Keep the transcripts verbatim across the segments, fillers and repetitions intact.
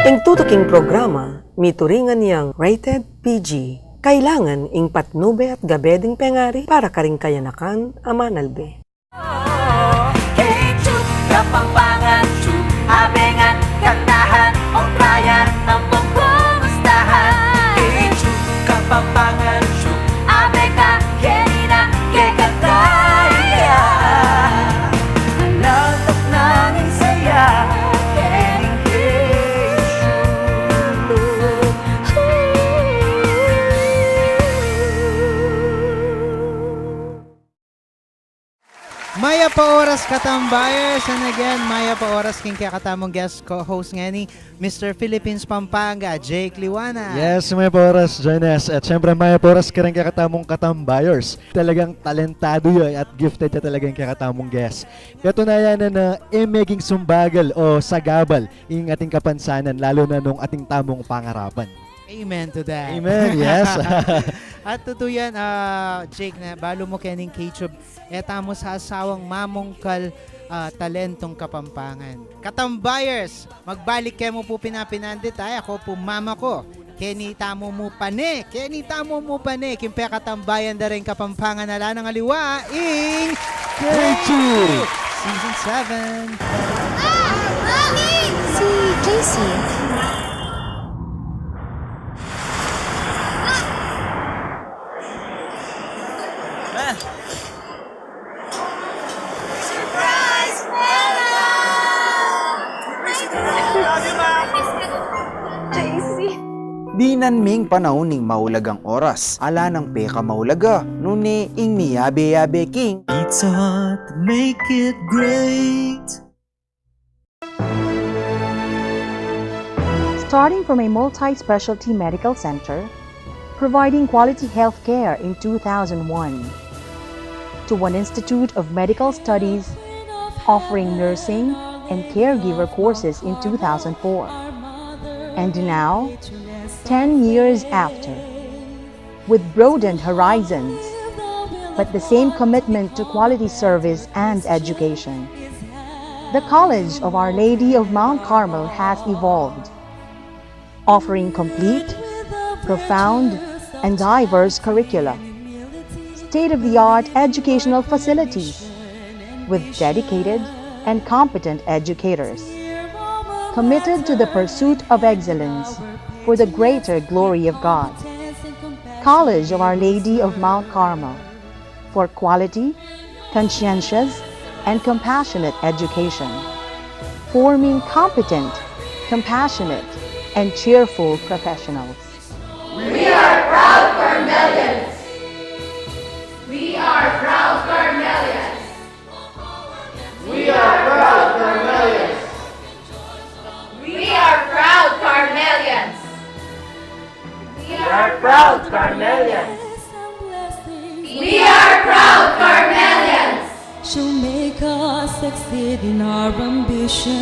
Ing tutuking programa, mituringan yang rated P G. Kailangan ing patnube at gabe ding pengari para karing kayanakan a manalbe. Keju Kapampangan Ju, abengan, kantahan, okrayan, ampong kumustahan. Keju Kapampangan Ju, abe ka, keni na, keka taya. Latak nang saya, keni Keju. Mayap a oras, katambayers, and again, mayap a oras king kekatamung guest co-host ngeni, Mister Philippines Pampanga, Jake Liwana. Yes, mayap a oras, Jones. At syempre, mayap a oras karing kekatamung katambayers. Talagang talentado ya at gifted ya talaga ing kekatamung guest. Katunayan na na, e meging sumbagal o sagabal ing ating kapansanan, lalo na nung ating tamung pangarapan. Amen to that. Amen, yes. At tutu yan, ah, Jake, na balu mu kening Keju, e tamu sasawang mamungkal, ah, talentong Kapampangan. Katambayers, magbalik ke mu pu pinapinandit, ay, aku pu mamaku. Keni tamu mu pane, keni tamu mu pane, king pekatambayan da ring Kapampangan, ala nang aliwa ing Keju Season seven. Si J C. Dinan ming panaun ning maulagang oras, ala nang pekamaulaga, nune ing miyabe-yabe king Pizza Hut, make it great. Starting from a multi-specialty medical center, providing quality health care in two thousand one, to one institute of medical studies, offering nursing and caregiver courses in two thousand four. And now, ten years after, with broadened horizons, but the same commitment to quality service and education. The College of Our Lady of Mount Carmel has evolved, offering complete, profound, and diverse curricula, state-of-the-art educational facilities, with dedicated and competent educators, committed to the pursuit of excellence for the greater glory of God. College of Our Lady of Mount Carmel, for quality, conscientious, and compassionate education, forming competent, compassionate, and cheerful professionals. We are proud Carmelians. We are proud Carmelians. We are proud Carmelians. We are proud Carmelians. We are proud Carmelians. We are proud Carmelians. She'll make us succeed in our ambition.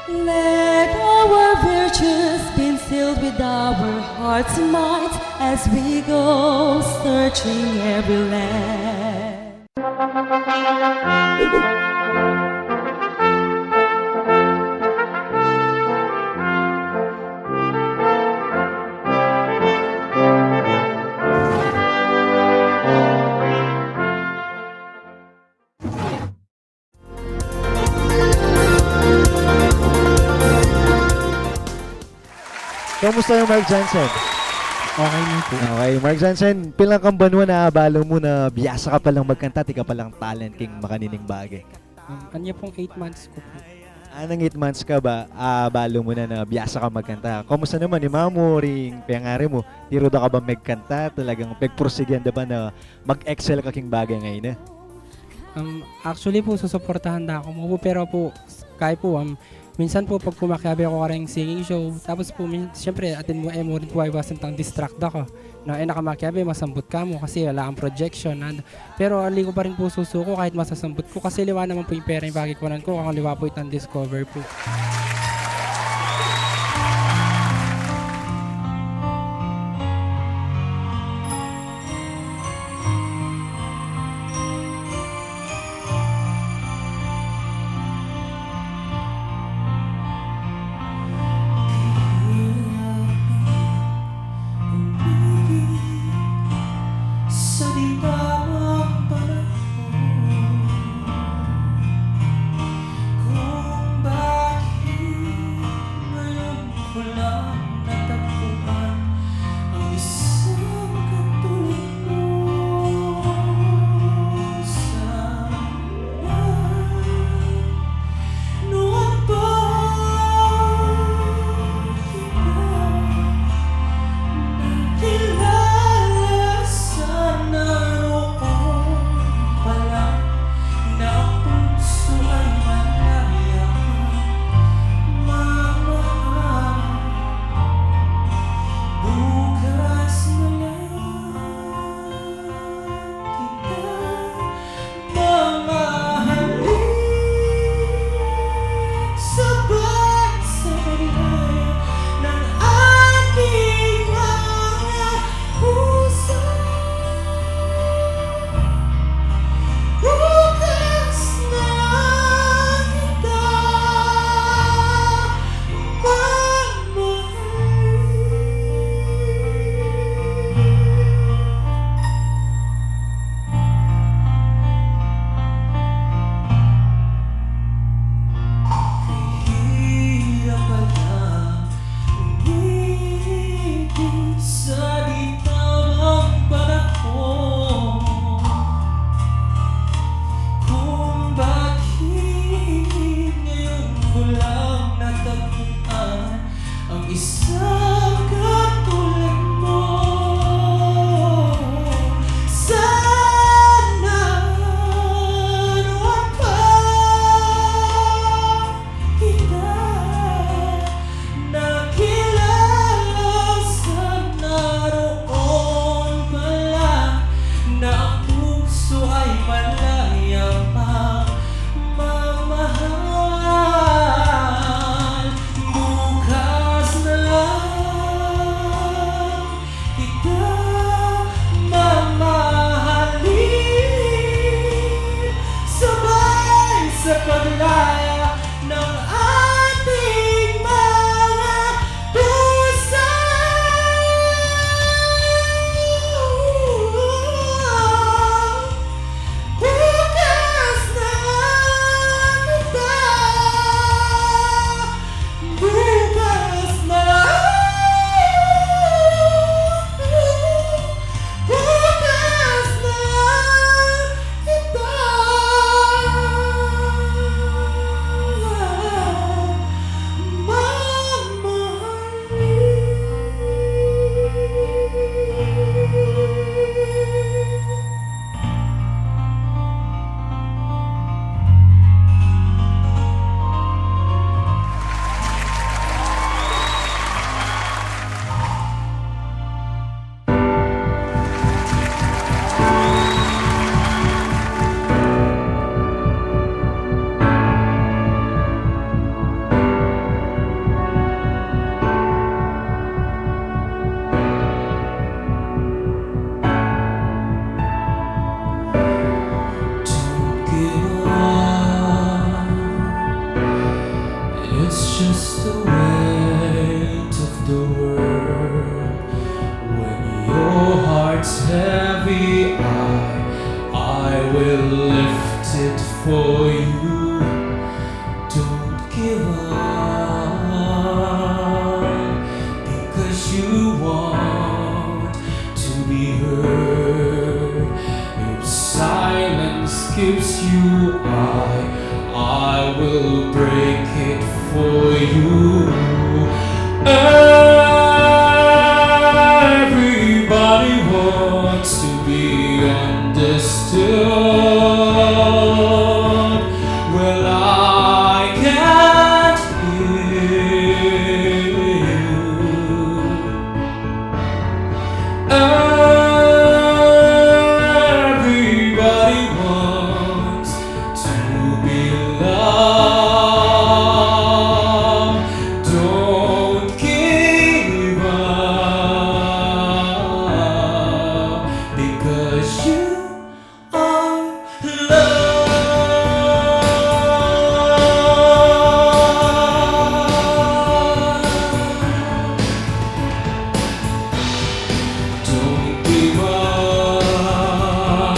Let our virtues be instilled with our heart's might as we go searching every land. Kamusta yung Mark Johnson? Okay na po. Okay, Mark Johnson, pilan kang banua na abalu mu na biasa ka palang magkanta, atin ka palang talent king makanining bage? Um, anya pong eight months ko po. Ah, nang eight months ka ba, abalu mu na na biasa ka magkanta. Kamusta naman, imamu, ring pengari mu, tiru da ka ba megkanta, talagang pegpursigian da ba na mag-excel ka king bage ngeni? Um, actually po, susuportahan da ku mu po, pero po, kaya po, um, minsan po, pag po makiabe ku karing singing show, tapos po, min-, siyempre, atin mu, e mu rin po iwasan tang distract da ku. Na, e na ka makiabe, masambut ka mu, kasi ala kang projection, na, pero ali ku pa rin po susuko, kahit masasambut ku, kasi liwa naman po ing pera ing pakikwanan ku, kung liwa po itang discover po. Walang natamuan ang isang katulad mo. Sana nanuan pa kita nakilala, sana noon pa lang na ang puso ay malayang pagmamahal. Bukas na lang kita mamahalin, sabay sa paglaya ng ating mga puso. Bukas na lang kita, bukas na lang, bukas na lang kita mamahalin. Don't give up. It's just the weight of the world. When your heart's heavy, I, I will lift it for you. Don't give up because you want to be heard. If silence keeps you, I, I will break it for you. Everybody wants to be understood. Well, I can't hear you. Everybody wants to be loved. Don't give up because you are loved. Don't give up.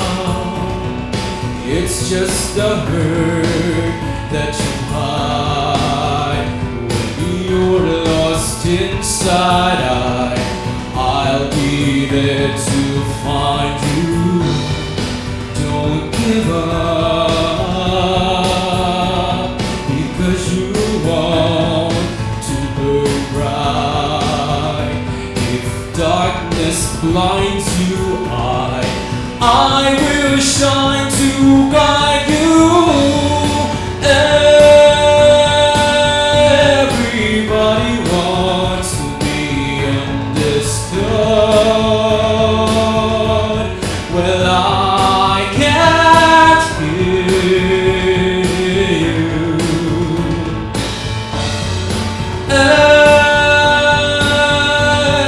It's just a hurt that you hide. When you're lost inside, I, I'll be there to find you. Don't give up because you want to burn bright. If darkness blinds you, I, I will shine to guide you. Everybody wants to be understood. Well, I can't hear you.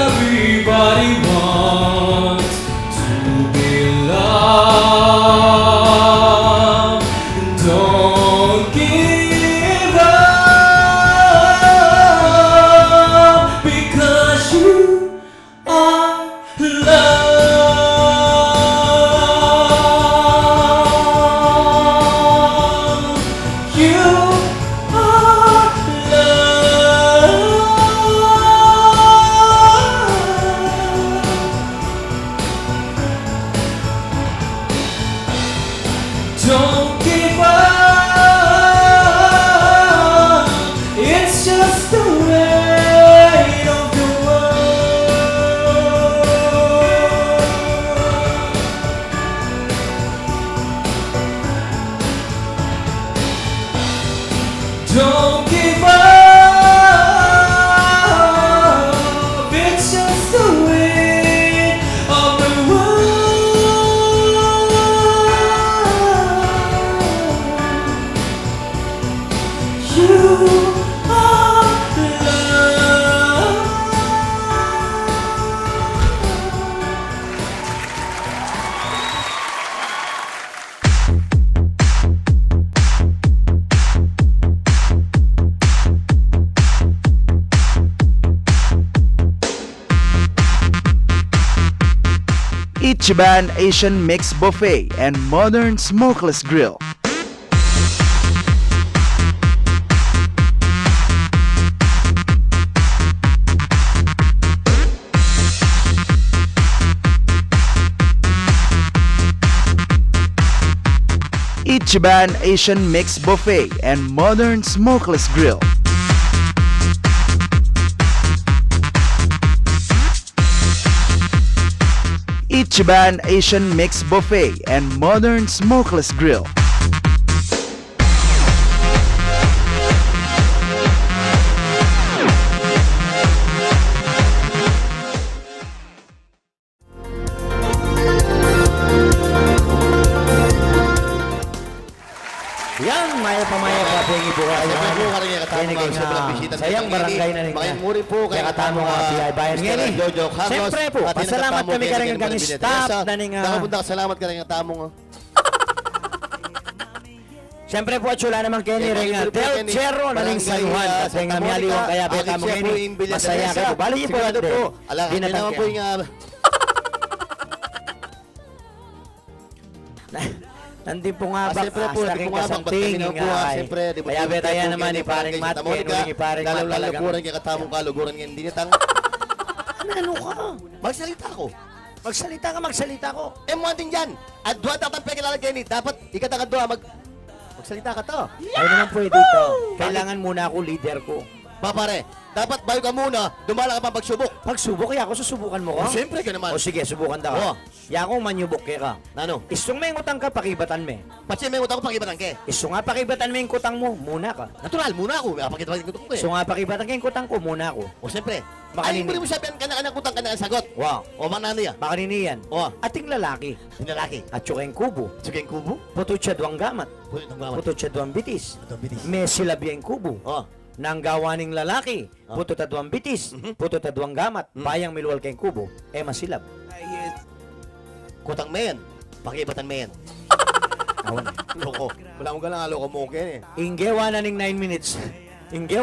Everybody wants to be loved. Ichiban Asian Mix Buffet and Modern Smokeless Grill. Ichiban Asian Mix Buffet and Modern Smokeless Grill. Ichiban Asian Mix Buffet and Modern Smokeless Grill. Yan, mayap a mayap a, thank you po. Siyempre po, kareng kekatamung, ah, sayang barangay na rin. Makanyan mu rin po kareng kekatamung, ah, Jojo Carlos. Siyempre po, pasalamat kami kareng staff na ning, ah, salamat kareng kekatamung, ah, siyempre po, atsu la naman keni reng, ah, Del Cerro na ning San Juan. Kasi nga miyaliwang kaya pe tamu ngeni, masaya kayu. Bali, sigurado po, ala, di na naman po yung, ah, nandin po nga ba, siyempre po, nandin po nga ba, siyempre, di ba, kaya beta yan naman ni Pareng Mat, kaya ni Pareng Mat talaga. Lalo-lalo po reng kekatamung kaluguran ngeni, dinatang. Nanu ka? Magsalita ko. Magsalita ka, magsalita ko. E, mu anting dyan. Adwa tatang pekilala keni, dapat ikatang adwa mag-, magsalita ka to. Ay naman pwede to. Kailangan muna ako, leader ko. Ba, pare, dapat bayu ka muna, dumala ka pa pagsubok. Pagsubok, yaku, susubukan mu ko? O, siyempre ka naman. O, sige, subukan ta ka. O. Yaku, manyubok keka. Nanu? Isung mengutang ka, pakibatan me. Patse mengutang ku, pakibatan ke. Isung pakibatan me ing kutang mu, muna ka. Natural, muna ku. Pakibatan ke ing kutang ku, e. Isung pakibatan ke ing kutang ku, muna ku. O, siyempre. Makanini? Ay, pwede mu sabihan, kanya-kanya kutang, kanya-kanya sagot. Wa. O, mananu ya? Makanini yan? Wa. Ating lalaki. Ating lalaki. Atsu keng kubo. Atsu keng kubo? Putud ya aduang gamat. Putud ya aduang gamat. Putud ya aduang bitis. Aduang bitis. Mesilab ya ing kubo. O. Nanu ing gawa ning lalaki? O. Putud ya aduang bitis. Mhm. Putud ya aduang gamat. Hmm. Payang milual keng kubo. E masilab. Kutang me yan. Pakibatan me yan. Awan. Loko. Wala mong galang, loko mu keni. Ing gewa na ning nine minutes. Ing gewa